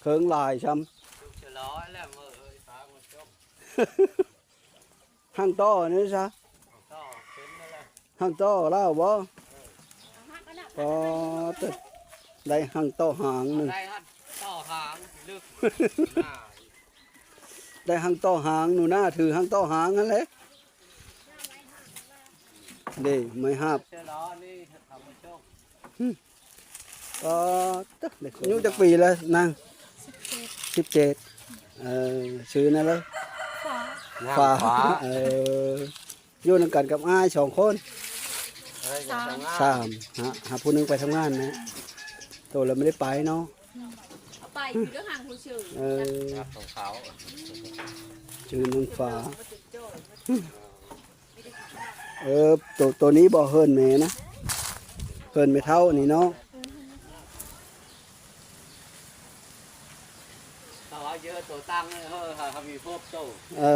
ເຄິ່ງຫຼາຍຊ້ຳ. ລູກສະຫຼໍແລ້ວເມີເອີຍ ປາໝົດຈົບ. ຮັງຕໍ່ນີ້ຊະ ຕໍ່ເປັນແລ້ວ ຮັງຕໍ່ລາວບໍ່? ເອີ ກໍໄດ້ຮັງຕໍ່ຫາງໜຶ່ງ ໄດ້ຮັງຕໍ່ຫາງ ລຶກ ໄດ້ຮັງຕໍ່ຫາງ. ໜູນາຖືຮັງຕໍ່ຫາງຫັ້ນແຫຼະ ເດ້ ໄມ້ຫາບ ເສືອຫຼໍນີ້ ທ່ານຜູ້ຊົມ. ອືມ ກໍເດີ ອາຍຸຈັກປີແລ້ວນາງ? ສິບເຈັດ ສິບເຈັດ. ເອີ ຊື່ແນວໃດ? ຟ້າ ນາງ ຟ້າ ຟ້າ. ເອີ ຢູ່ນຳກັນກັບອ້າຍສອງຄົນ? ເອີ ສາມ ຫາ ຫາຜູ້ໜຶ່ງໄປທຳງານນະ ໂຕລະບໍ່ໄດ້ໄປເນາະ. ເອົາໄປຄືເລື່ອງຫາງຜູ້ຊື່ ເອີ ຂອງເຂົາ ຊື່ນ້ອງຟ້າ. ເອີ ໂຕ ໂຕນີ້ບໍ່ ເຮືອນແມ່ນະ ເຮືອນແມ່ເຖົ້ານີ້ເນາະ. ເຂົາວ່າເຍອະໂຕຕັ້ງເອີ ເຮົາ ເຮົາມີພວກໂຕ ເອີ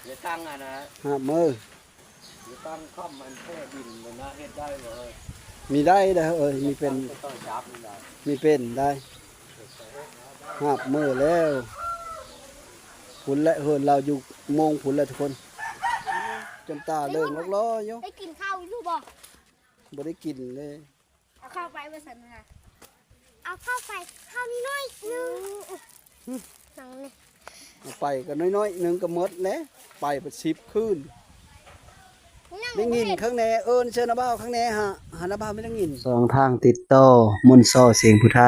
ເຍອະຕັ້ງອັນນະ ຫາບເມີ ເຍອະຕັ້ງຄຳອັນແທ້ດິນຫັ້ນນະ ເຮັດໄດ້ບໍ່ເອີຍ? ມີໄດ້ເດີເອີຍ ມີເປັນ ມີເປັນໄດ້ ຫາບເມີແລ້ວ. ພຸ້ນແຫຼະ ເຮືອນລາວຢູ່ໂມງພຸ້ນແຫຼະທຸກຄົນ ຈົນຕາເລິງລອກລໍຢູ່. ໄດ້ກິນເຂົ້າຢູ່ບໍ່? ບໍ່ໄດ້ກິນເລີຍ. ເອົາເຂົ້າໄປວ່າຊັ້ນນະ ເອົາເຂົ້າໄປ ເຂົ້າໜ້ອຍໜຶ່ງ ອືມ ໜັງນີ້ ເອົາໄປກໍນ້ອຍໆໜຶ່ງກໍໝົດແຫຼະ ໄປເປັນສິບຄືນ. ໄດ້ຍິນຂ້າງແນ່ເອີ້ນເຊີນນ້າບ່າວຂ້າງແນ່ຫາ ຫານ້າບ່າວໄມ່ໄດ້ຍິນ. ສອງທາງຕິດຕໍ່ ມົນຊໍ ສຽງຜູ້ໄທ.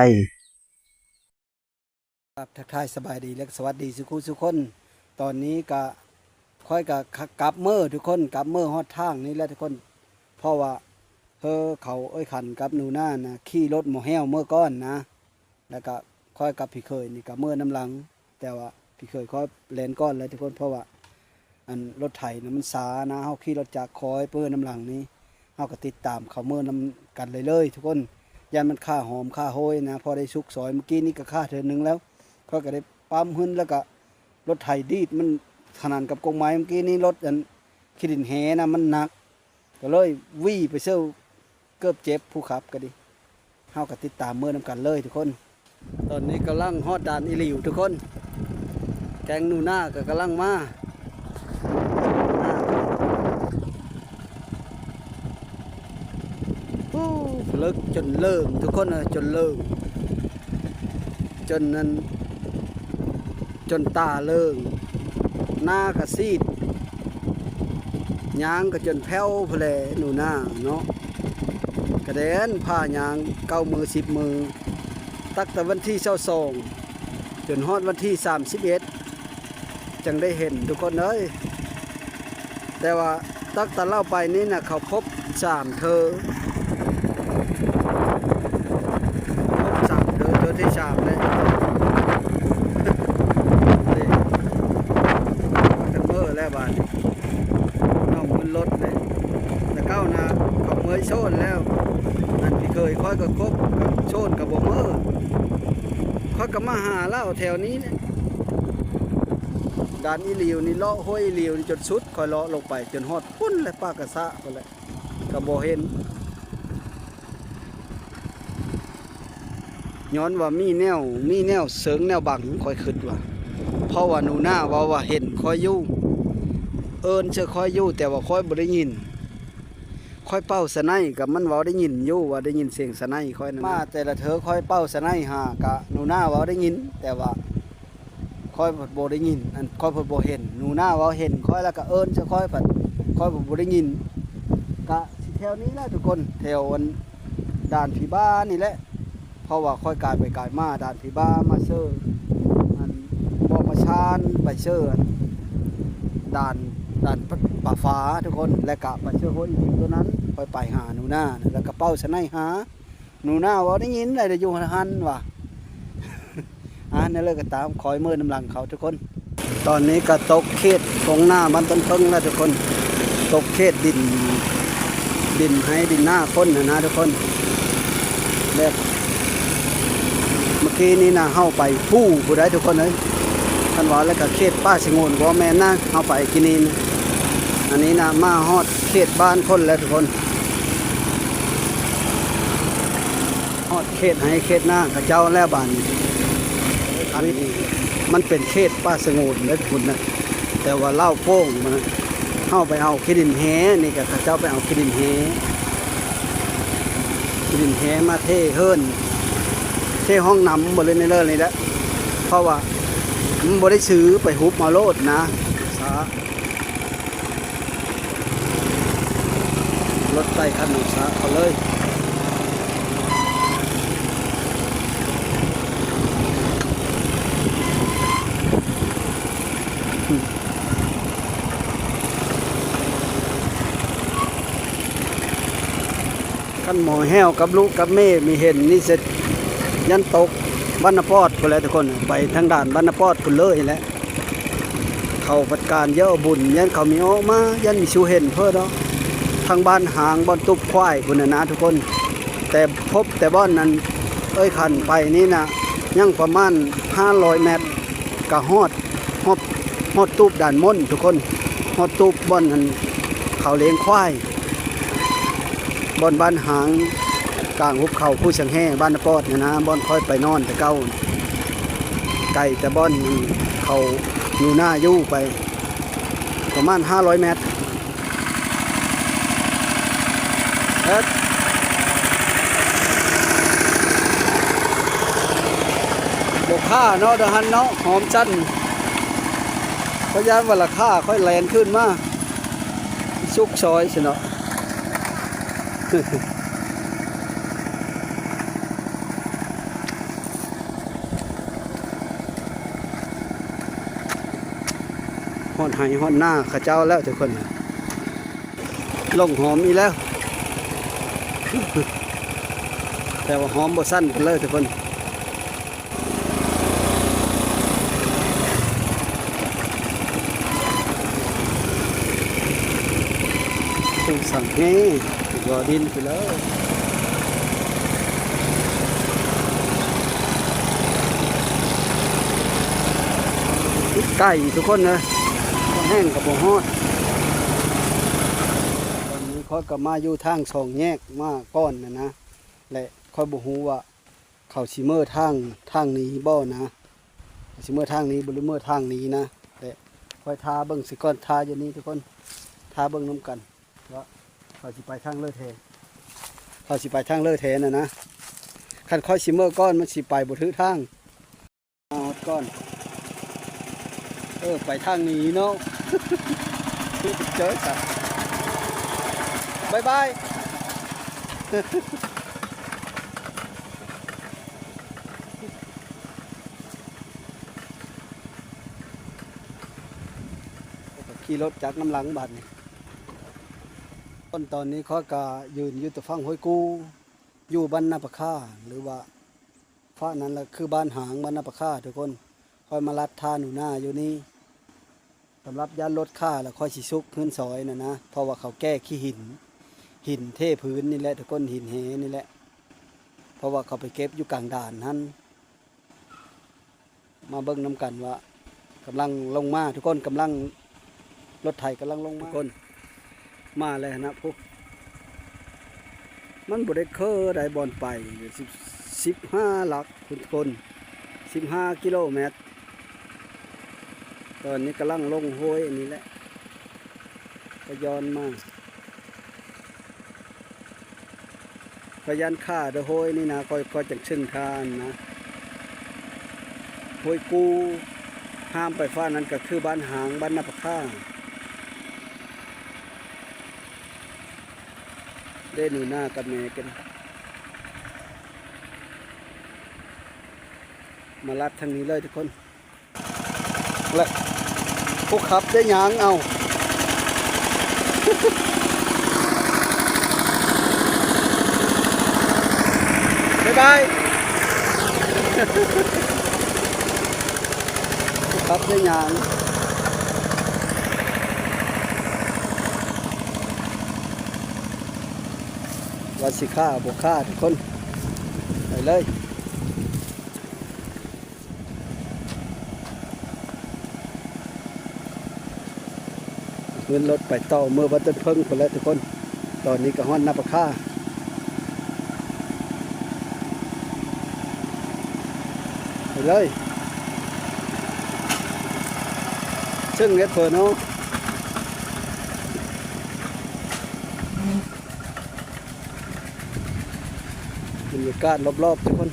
ຄັບ ທັກທາຍສະບາຍດີ ແລະ ສະຫວັດດີສູ່ຄູ່ສູ່ຄົນ. ຕອນນີ້ກະ ຂ້ອຍກະ ກະ ກັບເມີທຸກຄົນ ກັບເມີຮອດທາງນີ້ແຫຼະທຸກຄົນ ເພາະວ່າ ເອີ ເຂົາ ເອີຍ ຂັນກັບໜູນານະ ຂີ່ລົດໝໍແຫ້ວເມີກ່ອນນະ ແລ້ວກະຂ້ອຍກັບພີ່ເຂີຍນີ້ກະເມີນຳຫຼັງ ແຕ່ວ່າພີ່ເຂີຍຂ້ອຍແລ່ນກ່ອນແຫຼະທຸກຄົນ ເພາະວ່າ ອັນລົດໄຖນະມັນຊ້ານະ ເຮົາຂີ່ລົດຈັກຄອຍເປີນຳຫຼັງນີ້ ເຮົາກໍຕິດຕາມເຂົາເມືອນຳກັນເລີຍໆທຸກຄົນ ຢ້ານມັນຄາຫອມຄາໂຮຍນະ ພໍໄດ້ສຸກຊອຍ. ມື້ກີ້ນີ້ກໍຄາເທື່ອໜຶ່ງແລ້ວ ຂ້ອຍກໍໄດ້ປ້ຳຫຶ້ນ ແລ້ວກໍລົດໄຖດີດ ມັນຂະໜານກັບກົງໄມ້. ມື້ກີ້ນີ້ລົດອັນຂີ້ດິນແຫນະ ມັນໜັກ ກໍເລີຍຫວີ່ໄປເຊີ ເກີບເຈັບ ຜູ້ຂັບກໍດີ. ເຮົາກໍຕິດຕາມເມືອນຳກັນເລີຍທຸກຄົນ. ຕອນນີ້ກຳລັງຮອດດ່ານອີ່ຫຼິວທຸກຄົນ ແກງໜູນາກໍກຳລັງມາ. ໂອ້ ເລິກຈົນເລີງທຸກຄົນເອີຍ ຈົນເລີງ ຈົນນັ້ນ ຈົນຕາເລີງ ໜ້າກະຊີດ ຍ່າງກະຈົນແພ້ວພຸ້ນແຫຼະໜູນາເນາະ. ກະແດນພາຍ່າງເກົ້າມື້ສິບມື້ ຕັ້ງແຕ່ວັນທີຊາວສອງ ຈົນຮອດວັນທີສາມສິບເອັດ ຈັ່ງໄດ້ເຫັນທຸກຄົນເອີຍ. ແຕ່ວ່າ ຕັກຕາເລົ່າໄປນີ້ນະ ເຂົາຄົບສາມເທີ ຄົບສາມເທີ ເທີທີສາມເລີຍ ເອີ ເມີແລ້ວບາດນີ້ ນ້ອງຂຶ້ນລົດເລີຍ. ແຕ່ເກົ່ານະ ເຂົາເມີໂຊນແລ້ວ ອັນພີ່ເຂີຍຂ້ອຍກໍຄົບໂຊນກໍບໍ່ເມີ ຂ້ອຍກໍມາຫາລາວແຖວນີ້ແຫຼະ. ດ່ານອີ່ຫຼິວນີ້ ເລາະຫ້ວຍອີ່ຫຼິວນີ້ຈົນສຸດ ຂ້ອຍເລາະລົງໄປຈົນຮອດພຸ້ນແຫຼະ ປາກກະສະພຸ້ນແຫຼະ ກໍບໍ່ເຫັນ ຍ້ອນວ່າມີແນວ ມີແນວເສີງແນວບັງ ຂ້ອຍຄິດວ່າ ເພາະວ່າໜູນາເວົ້າວ່າເຫັນຂ້ອຍຢູ່ ເອີ້ນເຊີຂ້ອຍຢູ່ ແຕ່ວ່າຂ້ອຍບໍ່ໄດ້ຍິນ. ຂ້ອຍເປົ່າສະໄນກໍມັນເວົ້າໄດ້ຍິນຢູ່ ວ່າໄດ້ຍິນສຽງສະໄນຂ້ອຍນັ້ນ ມາແຕ່ລະເທີຂ້ອຍເປົ່າສະໄນຫາກະໜູນາເວົ້າໄດ້ຍິນ ແຕ່ວ່າຂ້ອຍພັດບໍ່ໄດ້ຍິນ ອັນ ຂ້ອຍພັດບໍ່ເຫັນ. ໜູນາເວົ້າເຫັນຂ້ອຍ ແລ້ວກະເອີ້ນໃສ່ຂ້ອຍ ພັດຂ້ອຍພັດບໍ່ໄດ້ຍິນ. ກະຊິແຖວນີ້ແຫຼະທຸກຄົນ ແຖວອັນດ່ານຜີບ້ານີ້ແຫຼະ ເພາະວ່າຂ້ອຍກາຍໄປກາຍມາດ່ານ ທີ່ວ່າມາເຊີ ອັນ ບໍ່ມາຊານໄປເຊີ ອັນ ດ່ານ ດ່ານປາຟ້າທຸກຄົນ ແລ້ວກະໄປເຊີໂຮອີກຕົວນັ້ນ ຂ້ອຍໄປຫາໜູນາ ແລ້ວກະເປົ່າສະໄນຫາໜູນາ ເວົ້າໄດ້ຍິນໄດ້ຢູ່ຫັ້ນວ່າ ອັນນັ້ນເລີຍກໍຕາມ ຄອຍເມີນຳຫຼັງເຂົາທຸກຄົນ. ຕອນນີ້ກໍຕົກເຂດທົ່ງນາບ້ານຕົ້ນເຜິ້ງແລ້ວທຸກຄົນ ຕົກເຂດດິນ ດິນໄຮ່ດິນນາຄົນຫັ້ນນະທຸກຄົນ. ແບບເມື່ອກີ້ນີ້ນະ ເຮົາໄປພູພຸ້ນໃດ໋ທຸກຄົນເອີຍ ຄັນວ່າແລ້ວກໍເຂດປ່າສະຫງວນບໍ່ແມ່ນນະ ເຮົາໄປກີ້ນີ້ນະ. ອັນນີ້ນະ ມາຮອດເຂດບ້ານຄົນແລ້ວທຸກຄົນ ຮອດເຂດໄຮ່ເຂດນາເຂົາເຈົ້າແລ້ວບາດນີ້. ອັນນີ້ມັນເປັນເຂດປ່າສະຫງວນເດ້ພຸ້ນນະ ແຕ່ວ່າລາວໂປ່ງມັນນະ ເຮົາໄປເອົາຂີ້ດິນແຮ່ ນີ້ກະເຂົາເຈົ້າໄປເອົາຂີ້ດິນແຮ່ ຂີ້ດິນແຮ່ມາເທເຮືອນ ເທຫ້ອງນ້ຳບໍລິເວນນີ້ເລີຍນີ້ແຫຼະ ເພາະວ່າມັນບໍ່ໄດ້ຊື້ ໄປຮຸບເອົາໂລດນະ ສາ ລົດໄຕ່ຄັນໜຶ່ງຊະເອົາເລີຍ ຄັນໝໍແຫ້ວກັບລູກກັບເມມີເຫັນນີ້ເສັດ ຢ້ານຕົກບ້ານນາປອດພຸ້ນແຫຼະທຸກຄົນ ໄປທາງດ່ານບ້ານນາປອດພຸ້ນເລີຍແຫຼະ. ເຂົາພັດການເຢີ້ບຸນ ຢ້ານເຂົາມີອອກມາ ຢ້ານມີຊູເຫັນເພິ່ນເນາະ ທາງບ້ານຫາງ ບ່ອນຕູບຄວາຍພຸ້ນນະນະທຸກຄົນ ແຕ່ພົບແຕ່ບ່ອນນັ້ນ ເອີຍ ຄັນໄປນີ້ນະ ຍັງປະມານຫ້າຮ້ອຍແມັດ ກະຮອດ ຮອດ ຮອດຕູບດ່ານມົ້ນທຸກຄົນ ຮອດຕູບບ່ອນນັ້ນເຂົາລ້ຽງຄວາຍ ບ່ອນບ້ານຫາງ ກາງຫຸບເຂົາພູຊຽງແຮ່ ບ້ານນາປອດນະນະ ບ່ອນຂ້ອຍໄປນອນແຕ່ເກົ່າ ໄກແຕ່ບ່ອນເຂົາຢູ່ນາຢູ່ໄປ ປະມານຫ້າຮ້ອຍແມັດ ເອີ ບໍ່ຄ້າເນາະ ດາຫັ້ນເນາະ ຫອມຊັ້ນ ຂ້ອຍຢ້ານວ່າລາຄາ ຂ້ອຍແລ່ນຂຶ້ນມາ ສຸກຊອຍຊິເນາະ. ຮອດໄຮ່ຮອດນາເຂົາເຈົ້າແລ້ວທຸກຄົນ ລົງຫອມອີກແລ້ວ ແຕ່ວ່າຫອມບໍ່ຊັ້ນກັນເລີຍທຸກຄົນ. ຜູ້ສັງເຫ ບໍ່ດິນໄປເລີຍ ໄກທຸກຄົນເອີຍ ບໍ່ແຮງກໍບໍ່ຮອດ. ຕອນນີ້ຂ້ອຍກໍມາຢູ່ທາງສອງແຍກມາກ່ອນນະນະ ແລະ ຂ້ອຍບໍ່ຮູ້ວ່າ ເຂົາຊິເມີທາງ ທາງນີ້ບໍ່ນະ ຊິເມີທາງນີ້ບໍ່ ຫຼືເມີທາງນີ້ນະ ແລະ ຂ້ອຍຖ້າເບິ່ງຊິກ່ອນ ຖ້າຢູ່ນີ້ທຸກຄົນ ຖ້າເບິ່ງນຳກັນວ່າເຂົາຊິໄປທາງເລີແທ້ ເຂົາຊິໄປທາງເລີແທ້ນະນະ ຄັນຂ້ອຍຊິເມີກ່ອນ ມັນຊິໄປບໍ່ຖືກທາງ. ຮອດກ່ອນ ເອີ ໄປທາງນີ້ເນາະ ເຈີສະ ບາຍບາຍ ຂີ່ລົດຈັກນຳຫຼັງບາດນີ້ ຕອນ ຕອນນີ້ຂ້ອຍກະຢືນຢູ່ແຕ່ຝັ່ງຫ້ວຍກູ ຢູ່ບ້ານນາປະຄາ ຫຼືວ່າ ຟາກນັ້ນລະຄືບ້ານຫາງ ບ້ານນາປະຄາທຸກຄົນ ຂ້ອຍມາລັດທ່າໜູນາຢູ່ນີ້ ສຳລັບຢ້ານລົດຂ້າລະຂ້ອຍຊິສຸກເຮືອນຊອຍນະນະ ເພາະວ່າເຂົາແກ້ຂີ້ຫີນ ຫີນເທພື້ນນີ້ແຫຼະທຸກຄົນ ຫີນແຮ່ນີ້ແຫຼະ ເພາະວ່າເຂົາໄປເກັບຢູ່ກາງດ່ານຫັ້ນ ມາເບິ່ງນຳກັນວ່າ ກຳລັງລົງມາທຸກຄົນ ກຳລັງ ລົດໄຖກຳລັງລົງມາ ທຸກຄົນ ມາແລ້ວຫັ້ນນະ ພຸ້ນ ມັນບໍ່ໄດ້ເຄີໃດບ່ອນໄປ ສິບ ສິບຫ້າຫຼັກພຸ້ນທຸກຄົນ ສິບຫ້າກິໂລແມັດ ຕອນນີ້ກຳລັງລົງຫ້ວຍອັນນີ້ແຫຼະ ກະຍ້ອນມາ. ຂ້ອຍຢ້ານຂ້າເດີ ຫ້ວຍນີ້ນະ ຂ້ອຍ ຂ້ອຍຈັ່ງຊຶ້ງທ່ານນະ ຫ້ວຍກູ ຫ້າມໄປຟາກນັ້ນກະຄືບ້ານຫາງ ບ້ານນາປະຄາ ເດ້ ໜູນາກັບແມ່ກັນ ມາລັດທາງນີ້ເລີຍທຸກຄົນ. ແລະ ຜູ້ຂັບໄດ້ຍ່າງເອົາ ບາຍບາຍ ຜູ້ຂັບໄດ້ຍ່າງ ວ່າຊິຂ້າບໍ່ຂ້າທຸກຄົນ ໄປເລີຍ. ຂຶ້ນລົດໄປຕໍ່ເມືອວັດຕົ້ນເຜິ້ງພຸ້ນແຫຼະທຸກຄົນ ຕອນນີ້ກໍຮອດນາປະຄາ ໄປເລີຍ. ເຊິ່ງເຮັດເພີນເນາະ ບັນຍາກາດລອບໆ ທຸກຄົນ.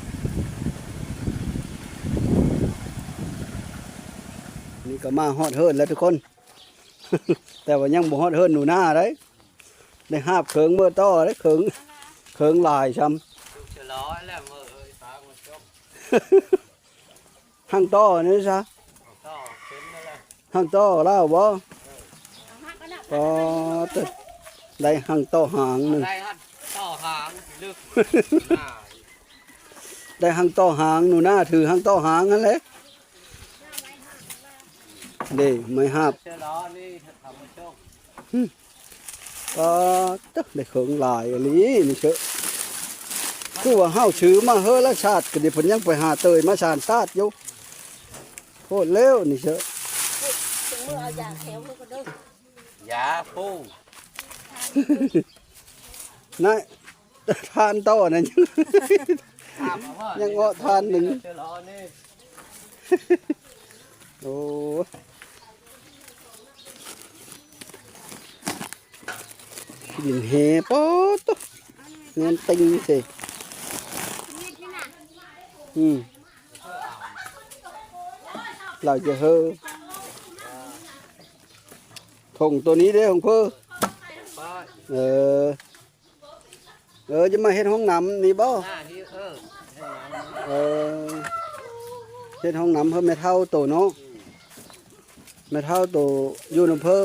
ນີ້ກໍມາຮອດເຮືອນແລ້ວທຸກຄົນ ແຕ່ວ່າຍັງບໍ່ຮອດເຮືອນໜູນາໃດ໋ ໄດ້ຫາບເຄິ່ງເມືອຕໍ່ເດ້ ເຄິ່ງ ເຄິ່ງຫຼາຍຊ່ຳ ເຊີຫຼໍແລ້ວເມີເອີຍ ຕາມັນຈົບ ຮັ່ງຕໍ່ນີ້ຊະ ຫັ້ງຕໍ່ເປັນແລ້ວແຫຼະ ຮັ່ງຕໍ່ລາວບໍ່? ເອີ ປາດເຕີ ໄດ້ຮັ່ງຕໍ່ຫາງໜຶ່ງ ໄດ້ຮັ່ງຕໍ່ຫາງລຶກ ໄດ້ຮັ່ງຕໍ່ຫາງ ໜູນາຖືຮັ່ງຕໍ່ຫາງຫັ້ນແຫຼະ ເດ້ ໄມ້ຫາບ ເຊີຫຼໍນີ້ທຳມະໂຊກ ປາດເຕີ ໄດ້ເຄິ່ງຫຼາຍອີ່ຫຼີນີ້ເຊີ ຄືວ່າເຮົາຊື້ມາເຮີລະຊາດ ກໍດີເພິ່ນຍັງໄປຫາເຕີຍມາສານຕາດຢູ່ ໂພດແລ້ວນີ້ເຊີ ເບິ່ງເອົາຢາແຖວເຮົາກໍເດີ ຢາປູ ນາຍ ທ່ານຕໍ່ນັ້ນ ຍັງເອາະທ່ານໜຶ່ງ ໂອ້ ດິນແຮ່ ປາດໂທ້ ແໜ້ນຕິ່ງເຊ ອືມ ລາວຈະເຮີ ຖົງໂຕນີ້ເດ້ຂອງເພິ່ນ ເອີ ເອີ ຈະມາເຮັດຫ້ອງນ້ຳນີ້ບໍ່? ເອີ ເຮັດຫ້ອງນ້ຳເພິ່ນ ແມ່ເຖົ້າໂຕເນາະ ແມ່ເຖົ້າໂຕຢູ່ນຳເພິ່ນ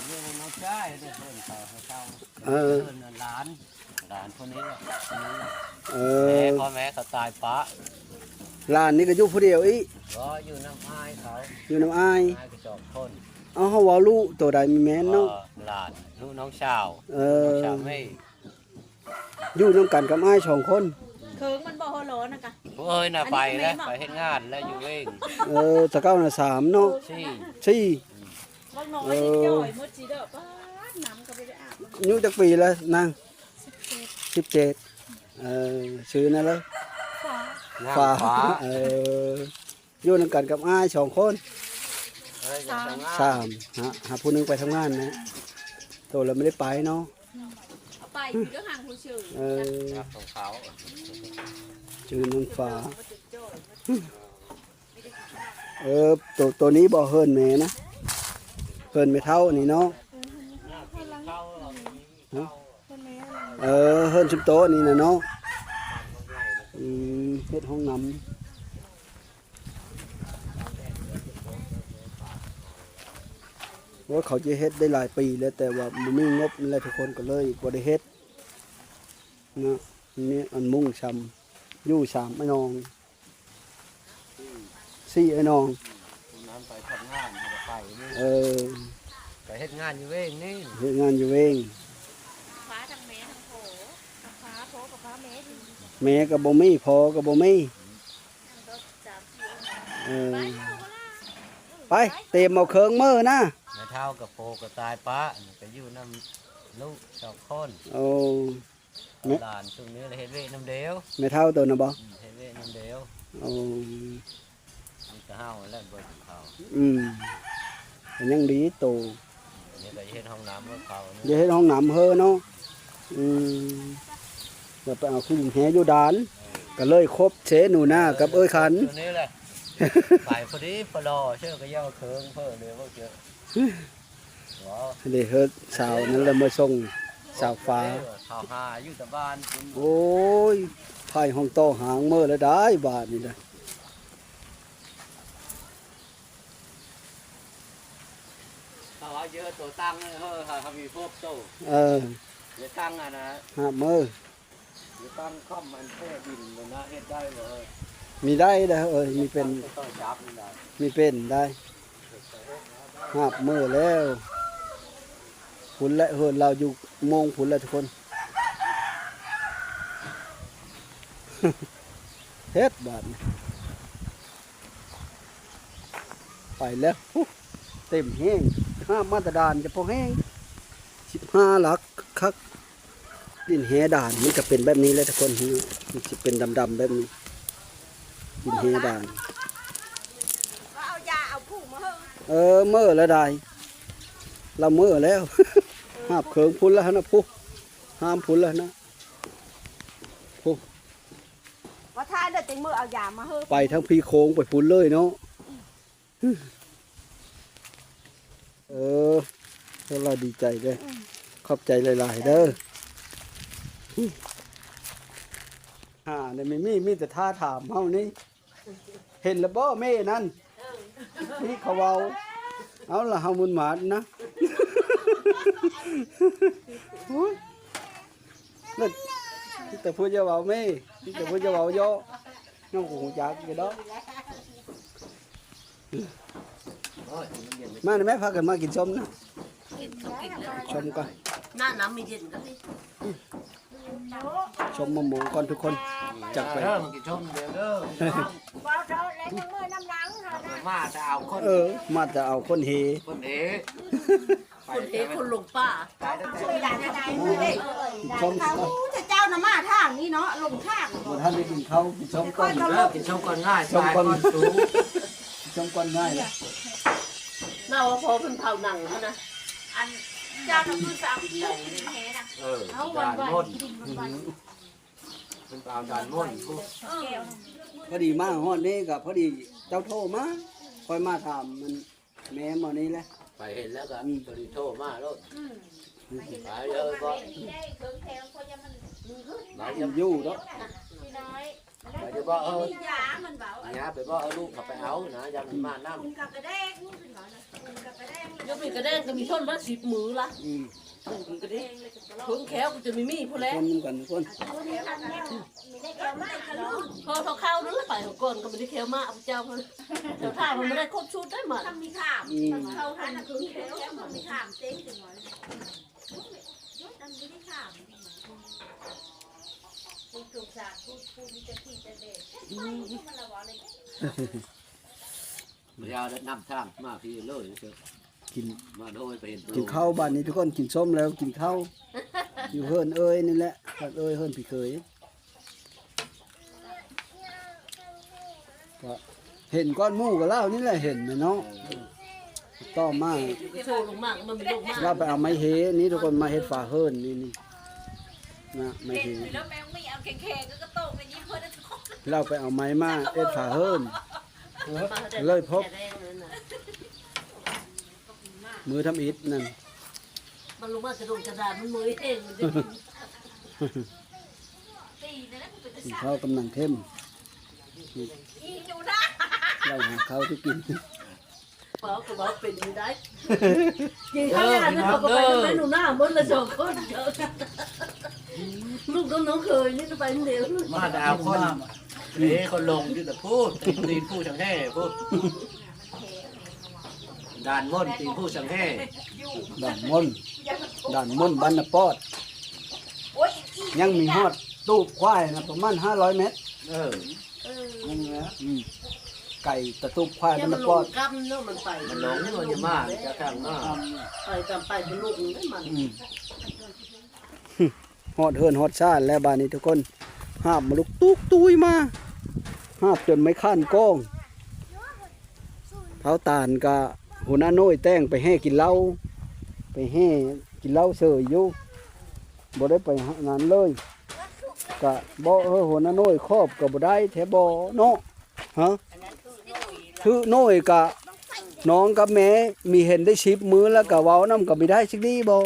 ຢູ່ນຳນ້ອງຊາຍເດ້ ເພິ່ນເຂົາໃຫ້ເຊົ່າ ເອີ ເພິ່ນຫຼານ ຫຼານຄົນນີ້ແຫຼະ ເອີ ແມ່ ພໍ່ແມ່ເຂົາຕາຍປະ ຫຼານນີ້ກໍຢູ່ຜູ້ດຽວອີກ ບໍ່ ຢູ່ນຳອ້າຍເຂົາ ຢູ່ນຳອ້າຍ ອ້າຍກໍສອງຄົນ ເອົາ ເຮົາເວົ້າລູກໂຕໃດແມ່ນເນາະ ເອີ ຫຼານ ລູກນ້ອງສາວ ເອີ ນ້ອງສາວແມ່ ຢູ່ນຳກັນກັບອ້າຍສອງຄົນ ເຄິ່ງມັນບໍ່ຮໍນະກະ ເອີຍນະ ໄປແລ້ວ ໄປເຮັດງານແລ້ວຢູ່ເວງ ເອີ ແຕ່ເກົ່ານະສາມເນາະ ສີ່ ສີ່ ບັກນ້ອຍນີ້ຈ່ອຍໝົດຊິເດີ ປາດ ນ້ຳກໍບໍ່ໄດ້ອາບ ອາຍຸຈັກປີແລ້ວນາງ? ສິບເຈັດ ສິບເຈັດ ເອີ ຊື່ແນວໃດ? ຟ້າ ຟ້າ ເອີ ຢູ່ນຳກັນກັບອ້າຍສອງຄົນ ສາມ ສາມ ຫາ ຫາຜູ້ໜຶ່ງໄປທຳງານນະ ໂຕລະບໍ່ໄດ້ໄປເນາະ ເອົາໄປຢູ່ເດີ ຫ່າງຜູ້ຊື່ ເອີ ຂອງເຂົາ ຊື່ນາງຟ້າ ເອີ ໂຕ ໂຕນີ້ບໍ່ ເຮືອນແມ່ນະ ເຮືອນແມ່ເຖົ້ານີ້ເນາະ ຮະ ເອີ ເຮືອນຊຸມໂຕນີ້ນະເນາະ ອືມ ເຮັດຫ້ອງນ້ຳ ໂອ້ຍ ເຂົາຈະເຮັດໄດ້ຫຼາຍປີແລ້ວ ແຕ່ວ່າບໍ່ມີງົບນັ້ນແຫຼະທຸກຄົນ ກໍເລີຍບໍ່ໄດ້ເຮັດເນາະ ມີອັນມຸງຊ່ຳ ຢູ່ສາມອ້າຍນ້ອງ ສີ່ອ້າຍນ້ອງ ຜູ້ນັ້ນໄປທຳງານ ເຮົາກໍໄປນີ້ ເອີ ໄປເຮັດງານຢູ່ເວງນີ້ ເຮັດງານຢູ່ເວງ ພາທັງແມ່ທັງພໍ່ ພາພໍ່ກັບພາແມ່ ແມ່ກໍບໍ່ມີ ພໍ່ກໍບໍ່ມີ ເອີ ໄປ ຕຽມເອົາເຄື່ອງມື້ນະ ແມ່ເຖົ້າກັບພໍ່ກໍຕາຍປະ ກໍຢູ່ນຳລູກສອງຄົນ ໂອ້ ແມ່ ຫຼານຊຸມນີ້ລະເຮັດວຽກນຳດຽວ ແມ່ເຖົ້າໂຕນະບໍ່? ອືມ ເຮັດວຽກນຳດຽວ ໂອ້ ມີແຕ່ເຮົາຫັ້ນແຫຼະເບິ່ງເຂົາ ອືມ ກໍຍັງດີໂຕ ນີ້ກໍເຮັດຫ້ອງນ້ຳເຂົາ ຢາກເຮັດຫ້ອງນ້ຳເຮີເນາະ ອືມ ແລ້ວໄປເອົາຂີ້ດິນແຮ່ຢູ່ດ່ານ ເອີ ກໍເລີຍຄົບເຊ ໜູນາກັບເອີຍຂັນ ນີ້ແຫຼະ ໄປພໍດີພໍຫຼໍ່ ເຊີກໍຢ່າເຄິ່ງເພີ້ເລີຍ ເວົ້າເຈີ ເດ້ເຮີສາວນັ້ນແຫຼະມາສົ່ງ ສາວຟ້າ ເຂົາຫາຢູ່ແຕ່ບ້ານພຸ້ນ ໂອ້ຍ ໄຜຫ້ອງຕໍ່ຫາງເມີແລ້ວໄດ໋ ບາດນີ້ນະ ເຂົາວ່າເຢີໂຕຕັ້ງເຮີ ເຮົາ ເຮົາມີພວກໂຕ ເອີ ເດີຕັ້ງອັນນະ ຫາບເມີ ມີຕັ້ງຄອມອັນແຜ່ດິນມັນນະ ເຮັດໄດ້ບໍ່ເອີຍ? ມີໄດ້ເດີເອີຍ ມີເປັນ ມີເປັນໄດ້ ຮາບມື້ແລ້ວ ພຸ້ນແຫຼະ ເຮືອນລາວຢູ່ໂມງພຸ້ນແຫຼະທຸກຄົນ ເຮັດບາດນີ້ ໄປແລ້ວ ເຕັມແຮງ ຫາບມາແຕ່ດ່ານຈະພໍແຮງ ສິບຫ້າຫຼັກຄັກ ດິນແຮ່ດ່ານມັນຈະເປັນແບບນີ້ແຫຼະທຸກຄົນ ມັນຊິເປັນດຳໆແບບນີ້ ດິນແຮ່ດ່ານ ກໍເອົາຢາເອົາຜູມາ ເອີ ເມີແລ້ວໄດ໋ ລາວເມີແລ້ວ ຫາບເຄິ່ງພຸ້ນແລ້ວຫັ້ນນະ ພຸ້ນ ຫາມພຸ້ນແລ້ວນະ ພຸ້ນ ວ່າຖ້າເດີ ຈັ່ງເມີເອົາຢາມາເຮີ ໄປທາງພີໂຄ້ງໄປພຸ້ນເລີຍເນາະ. ເອີ ພວກເຮົາດີໃຈເດີ ອືມ ຂອບໃຈຫຼາຍໆເດີ. ຫາແນວມີ ມີ ມີແຕ່ທ່າຖາມເຮົານີ້ ເຫັນແລ້ວບໍ່ແມ່ນັ້ນ? ເອີ ນີ້ເຂົາເວົ້າ ເອົາລະເຮົາໝຸ່ນໝາດນະ ໂອ້ຍ. ມີແຕ່ຜູ້ຢ່າເວົ້າແມ່ ມີແຕ່ຜູ້ຢ່າເວົ້າເຍາະ ນ້ອງກໍຮູ້ຈັກຢູ່ດອກ. ມາແມ່ ພາກັນມາກິນສົ້ມນະ ກິນ ກິນເລີຍ ສົ້ມກ່ອນ ນ້ຳ ນ້ຳມີເຢັນກໍມີ ສົ້ມມະມ່ວງກ່ອນທຸກຄົນ ຈັກໄປ ເອີ ມາກິນສົ້ມດຽວເດີ ບໍ່ເອົາແລ້ວຍັງເມືອນຳຫຼັງເຮົານະ ມາແຕ່ເອົາຄົນ ເອີ ມາແຕ່ເອົາຄົນເຮ ຄົນເຮ. ຄົນເທຄົນຫຼົງປ່າ ເຂົາເຈົ້ານະມາທາງນີ້ເນາະ ຫຼົງທາງ ບໍ່ທັນໄດ້ກິນເຂົ້າ ກິນສົ້ມກ່ອນ ກິນສົ້ມກ່ອນງ່າຍ ກິນສົ້ມກ່ອນ ກິນສົ້ມກ່ອນງ່າຍ ເນາະ ວ່າພໍເພິ່ນເຜົາໜັງຫັ້ນນະ ອັນເຈົ້ານະຄືສາມຄົນເທນະ ເອີ ເອົາຫວານໆ ເພິ່ນເອົາດານມົນ ພໍດີມາຮອດນີ້ກໍພໍດີເຈົ້າໂທມາ ຂ້ອຍມາຖາມມັນ ແມ່ໝໍນີ້ແຫຼະ ໄປເຫັນແລ້ວກໍ ອືມ ໂທມາໂລດ ອືມ ໄປເລີຍບໍ່ ໄປເລີຍບໍ່ ຢູ່ດອກ ໄປເດີບໍ່ ເອີ ຍາມັນເວົ້າ ຍາໄປບໍ່ ເອົາລູກເຂົາໄປເອົານະ ຢ່າມັນມານຳ ຢູ່ເປັນກະແດງກໍມີທົນມາສິບມື້ລະ ອືມ ເພິ່ນແຂ້ວກໍຈະມີມີພຸ້ນແຫຼະ ຄົນນຳກັນທຸກຄົນ ພໍເທົ່າເຂົ້ານັ້ນລະໄປເຮົາກ່ອນກໍບໍ່ໄດ້ແຂ້ວມາເອົາເຈົ້າເພິ່ນ ເຈົ້າຖ້າມັນບໍ່ໄດ້ຄົບຊຸດໄດ້ມັນ ອືມ ເຂົ້າຫັ້ນນະຄືແຂ້ວ ມັນມີຖາມເຕັມຈັງຫວະ ບໍ່ຢາກໄດ້ນຳທາງມາພີ້ເລີຍ ກິນ ມາໂດຍໄປເຫັນ ກິນເຂົ້າບາດນີ້ທຸກຄົນ ກິນສົ້ມແລ້ວກິນເຂົ້າ ຢູ່ເຮືອນເອີຍນີ້ແຫຼະ ເຮືອນເອີຍເຮືອນພີ່ເຂີຍ ກໍເຫັນກ່ອນໝູ່ກໍລາວນີ້ແຫຼະເຫັນແມ່ນເນາະ ຕໍ່ມາ ໂຊລົງມາກໍມັນລົງມາ ລາວໄປເອົາໄມ້ເຮນີ້ທຸກຄົນ ມາເຮັດຝາເຮືອນນີ້ ນີ້ນະ ໄມ້ເຮ ລາວໄປເອົາໄມ້ມາເຮັດຝາເຮືອນ ເລີຍພົບ ມື້ທຳອິດນັ້ນ ມັນລົງມາຈະດົງຈະດານ ມັນເມື່ອຍແຮງ ມັນຈະກິນ ກິນເຂົ້າກັບໜັງເຄັມ ເລົ່າຫາເຂົ້າທີ່ກິນ ເວົ້າກໍເວົ້າເປັນຢູ່ໄດ໋ ກິນເຂົ້າ ເອີ ອັນນັ້ນເຂົາກໍໄປນຳແມ່ໜູນາໝົດລະສອງຄົນ ລູກນ້ອງເຂີຍນີ້ໄປນຳດຽວ ມາແຕ່ເອົາຄົນ ເດ້ ຄົນລົງຢູ່ແຕ່ພຸ້ນ ຕີນພູສັງແຮ່ພຸ້ນ ດ່ານມົນ ຕີນພູສັງແຮ່ ດ່ານມົນ ດ່ານມົນບ້ານນາປອດ ຍັງມີຮອດຕູບຄວາຍນະ ປະມານຫ້າຮ້ອຍແມັດ ເອີ ອືມ ໄກແຕ່ຕູບຄວາຍບ້ານນາປອດ ມັນລົງກຳເນາະ ມັນໄປ ມັນລົງ ມັນຈະມາ ມັນຈະທາງມາ ໄປກຳໄປບໍ່ລົງເດ້ມັນ ອືມ ຮອດເຮືອນຮອດຊານແລ້ວບາດນີ້ທຸກຄົນ ຫາບມາລຸກຕຸກຕຸ້ຍມາ ຫາບຈົນໄມ້ຄ້ານກ້ອງ ເຖົ້າຕານກະຫົວໜ້ານ້ອຍແຕ່ງໄປແຮ່ກິນເຫຼົ້າ ໄປແຮ່ກິນເຫຼົ້າເສີຍຢູ່ ບໍ່ໄດ້ໄປຫາງານເລີຍ ກະບໍ່ ເອີ ຫົວໜ້ານ້ອຍຂອບກະບໍ່ໄດ້ແທ້ບໍ່ເນາະ ຮະ ຖືກນ້ອຍກະ ນ້ອງກັບແມ່ມີເຫັນໄດ້ສິບມື້ແລ້ວກະເວົ້ານຳກະບໍ່ໄດ້ຈັກດີບໍ່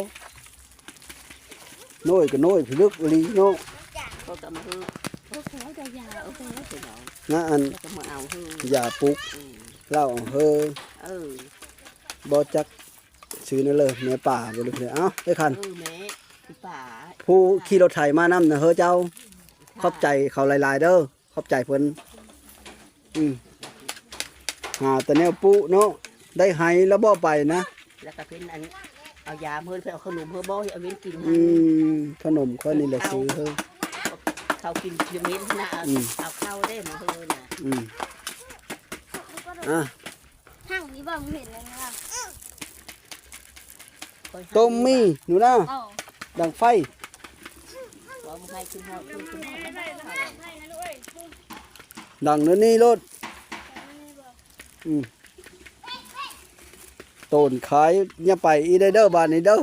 ນ້ອຍກໍນ້ອຍພິລຶກອີ່ຫຼີເນາະ ເຂົາກໍມາເຮີ ເຂົາເຈົ້າຢາເອົາໄປເນາະ ນະ ອັນ ເຂົາກໍມາເອົາເຮີ ຢາປຸກ ອືມ ເຫຼົ້າເຮີ ເອີ ບໍ່ຈັກຊື່ນັ້ນເລີຍ ແມ່ປ່າບໍ່ ຫຼື ເອົາໄອ້ຄັນ ເອີ ແມ່ປ່າ ຜູ້ຂີ່ລົດໄຖມານຳນະເຮີເຈົ້າ ຂອບໃຈເຂົາຫຼາຍໆເດີ. ຂອບໃຈເພິ່ນ ອືມ ຫາແຕ່ແນວປຸເນາະ ໄດ້ໄຮແລ້ວບໍ່ໄປນະ ແລ້ວກໍເພິ່ນອັນ ເອົາຢາມເຮີ ເພິ່ນເອົາຂະໜົມເຮີບໍ່ ເອົາເວັນກິນ ອືມ ຂະໜົມຂ້ອຍນີ້ແຫຼະຊື້ເຮີ ເຂົາກິນຢູ່ເວັນນະ ອືມ ເອົາເຂົ້າໄດ້ມາເຮີນະ ອືມ ອ່ະ ຫັ້ງນີ້ບໍ່ເຫັນແລ້ວນະ ຕົ້ມໝີ່ ໜູນາ ເອົາ ດັງໄຟ ດັງແນວນີ້ໂລດ ອືມ ໂຕນຂາຍ ຢ່າໄປອີກເດີ ບາດນີ້ເດີ.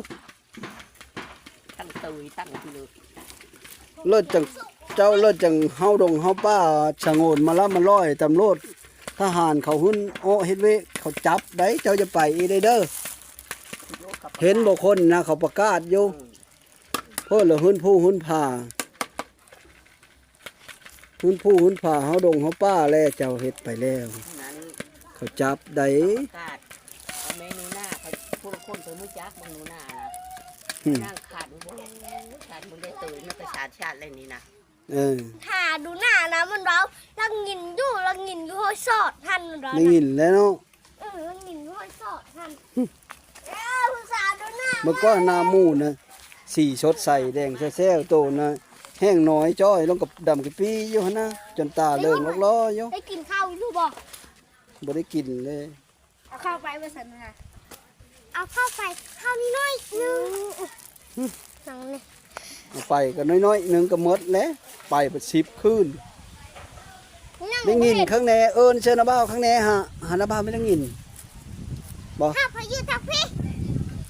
ທັງເຕີຍທັງ ເລີດຈັ່ງ ເຈົ້າເລີດຈັ່ງເຮົາດົງເຮົາປ່າສະຫງວນມາລຳມາລອຍ ຕຳຫຼວດທະຫານເຂົາຫຶ້ນເອາະເຮັດເວກ ເຂົາຈັບໄດ໋ ເຈົ້າຢ່າໄປອີກເດີ. ເຫັນບໍ່ຄົນນະ ເຂົາປະກາດຢູ່ ເພິ່ນລະຫຶ້ນພູຫຶ້ນຜາ ຫຶ້ນພູຫຶ້ນຜາເຮົາດົງເຮົາປ່າແລ ເຈົ້າເຮັດໄປແລ້ວ ນັ້ນ ເຂົາຈັບໄດ໋ ປະກາດເອົາແມ່ໜູນາ ເຂົາ ຜູ້ລາງຄົນເພິ່ນຮູ້ຈັກບັກໜູນານະ ນາງຂັນ ໂອ້ຍ ຂັນບໍ່ໄດ້ເຕີຍ ມັນປະຊາດຊາດແລ້ວນີ້ນະ. ເອີ ຖ້າໜູນານະ ມັນເວົ້າ ລາວຍິນຢູ່ ລາວຍິນຢູ່ຫ້ວຍສອດຫັ້ນ ມັນເວົ້າ ໄດ້ຍິນແລ້ວເນາະ. ເອີ ມັນມີຫ້ວຍສອດຫັ້ນ ເອີ ຜູ້ສາວໂດນໜ້າ ເມື່ອກ່ອນໜ້າໝູນະ ສີສົດໃສແດງແຊວໆ ໂຕນະແຫ້ງໜອຍຈ້ອຍລົງກັບດຳກະປີຢູ່ຫັ້ນນະ ຈົນຕາເລີງລອກຫຼໍ່ຢູ່. ໄດ້ກິນເຂົ້າຢູ່ບໍ່? ບໍ່ໄດ້ກິນເລີຍ. ເອົາເຂົ້າໄປວ່າຊັ້ນນະ. ເອົາເຂົ້າໄປ ເຂົ້າໜ້ອຍໜຶ່ງ. ຫຍັງນີ້ ເອົາໄປກໍນ້ອຍໆໜຶ່ງກໍໝົດແຫຼະ ໄປເບິດສິບຄືນ. ຍັງ ໄດ້ຍິນ ບໍ່ເຫັນ ຂ້າງແນ່ເອີ້ນເຊີນາບ່າວຂ້າງແນ່ຫາ ຫານາບ່າວໄມ່ໄດ້ຍິນບໍ່? ຖ້າເພິ່ນຢູ່ທາງພີ້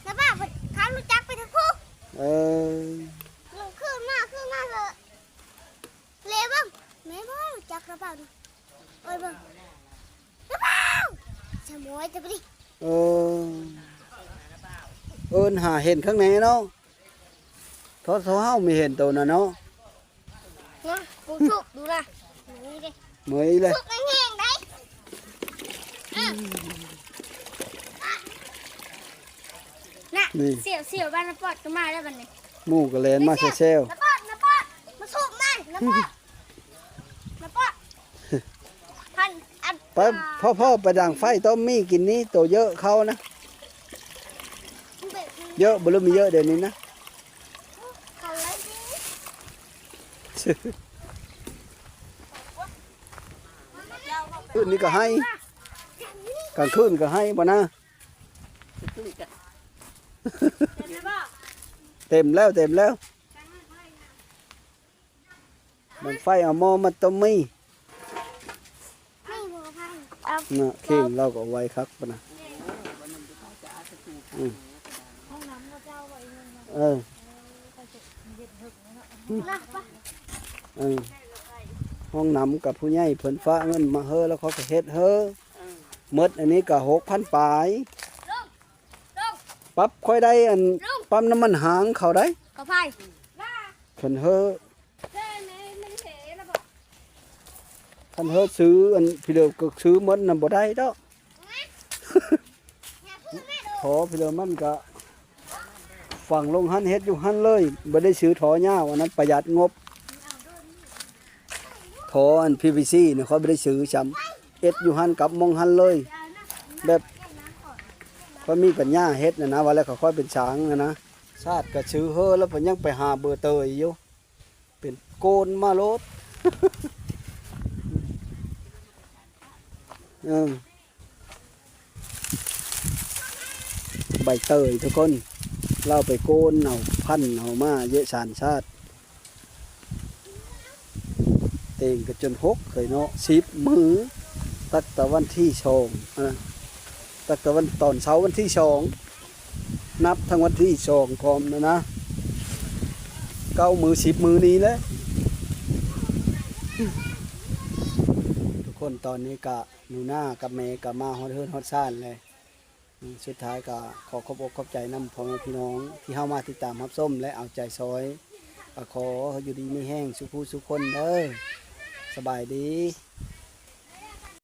ນາບ່າວເພິ່ນ ເຂົາຮູ້ຈັກໄປທາງພຸ້ນ. ເອີ ຍັງຄືນມາ ຄືນມາເລີຍ ເລເບິ່ງ ແມ່ນບໍ່ຮູ້ຈັກນາບ່າວນີ້. ໂອ້ຍ ເບິ່ງ ນາບ່າວ ສະໝອຍແຕ່ບໍ່ດີ. ເອີ ເອີ້ນຫາເຫັນຂ້າງແນ່ເນາະ. ໂທດ ໂທດ ເຮົາມີເຫັນໂຕນັ້ນເນາະ ນະ ກູຊຸກດູນະ ເມື່ອຍເລີຍ ຊຸກແຮງໆໄດ໋. ນະ ນີ້ ສຽວໆ ບ້ານນາປອດກໍມາແລ້ວບັດນີ້ ໝູ່ກໍແລ່ນມາແຊວໆ. ນາປອດ ນາປອດ ມາຊຸກນະ ນາປອດ ນາປອດ ພັນອັນ ໄປ ພໍ່ໆ ໄປດັງໄຟຕົ້ມໝີ່ກິນນີ້ ໂຕເຢີະເຂົ້ານະ. ເຢີະບໍ່ ຫຼືມີເຢີະດຽວນີ້ນະ. ຄືນນີ້ກໍໄຫ້ ກາງຄືນກໍໄຫ້ບໍ່ນະ. ເຕັມແລ້ວ ເຕັມແລ້ວ. ບັ້ງໄຟເອົາໝໍ້ມາຕົ້ມໝີ່ ເນາະ ເຄັ່ງລາວກໍໄວຄັກປານນະ. ອືມ ເອີ ເອີ ຫ້ອງນ້ຳກັບຜູ້ໃຫຍ່ເພິ່ນຝາກເງິນມາເຮີ ແລ້ວເຂົາກໍເຮັດເຮີ ໝົດອັນນີ້ກໍຫົກພັນປາຍ. ປັບ ຂ້ອຍໄດ້ອັນ ປ້ຳນ້ຳມັນຫາງເຂົາໄດ້ ເຂົາໄຟ ເພິ່ນເຮີ ຄັນເຮີຊື້ອັນພີເດີກໍຊື້ໝົດນະ ບໍ່ໄດ້ດອກ. ທໍ່ພີເດີມັນກະຝັງລົງຫັ້ນ ເຮັດຢູ່ຫັ້ນເລີຍ ບໍ່ໄດ້ຊື້ທໍ່ຍາວ ອັນນັ້ນປະຢັດງົບ. ທໍ່ອັນພີວີຊີນະ ຂ້ອຍບໍ່ໄດ້ຊື້ຊ້ຳ ເຮັດຢູ່ຫັ້ນກັບໝ່ອງຫັ້ນເລີຍ ແບບຂ້ອຍມີປັນຍາເຮັດນະນະ ວ່າແລ້ວກໍຄ່ອຍເປັນຊ່າງນະນະ. ຊາດກະຊື້ເຮີແລ້ວ ເພິ່ນຍັງໄປຫາເບີເຕີຍຢູ່ ເປັນໂກນມາໂລດ. ເອີ ໃບເຕີຍທຸກຄົນ ລາວໄປໂກນເອົາ ພັນເອົາມາເຍະ ສານຊາດ ເຕ່ງກະຈົນຫົກເຄີຍເນາະ ສິບມື້ ຕັ້ງແຕ່ວັນທີສອງ ອາ ຕັ້ງແຕ່ວັນ ຕອນເຊົ້າວັນທີສອງ ນັບທັງວັນທີສອງພ້ອມນະນະ ເກົ້າມື້ ສິບມື້ນີ້ແຫຼະ ທຸກຄົນ. ຕອນນີ້ກະໜູນາກັບແມ່ກະມາຮອດເຮືອນຮອດຊານແລ້ວ. ສຸດທ້າຍກໍຂໍຂອບອົກຂອບໃຈນຳພໍ່ແມ່ພີ່ນ້ອງທີ່ເຂົ້າມາຕິດຕາມຮັບຊົມ ແລະ ເອົາໃຈຊ່ອຍ ກໍຂໍຢູ່ດີມີແຮງສູ່ຜູ້ສູ່ຄົນເດີ. ສະບາຍດີ.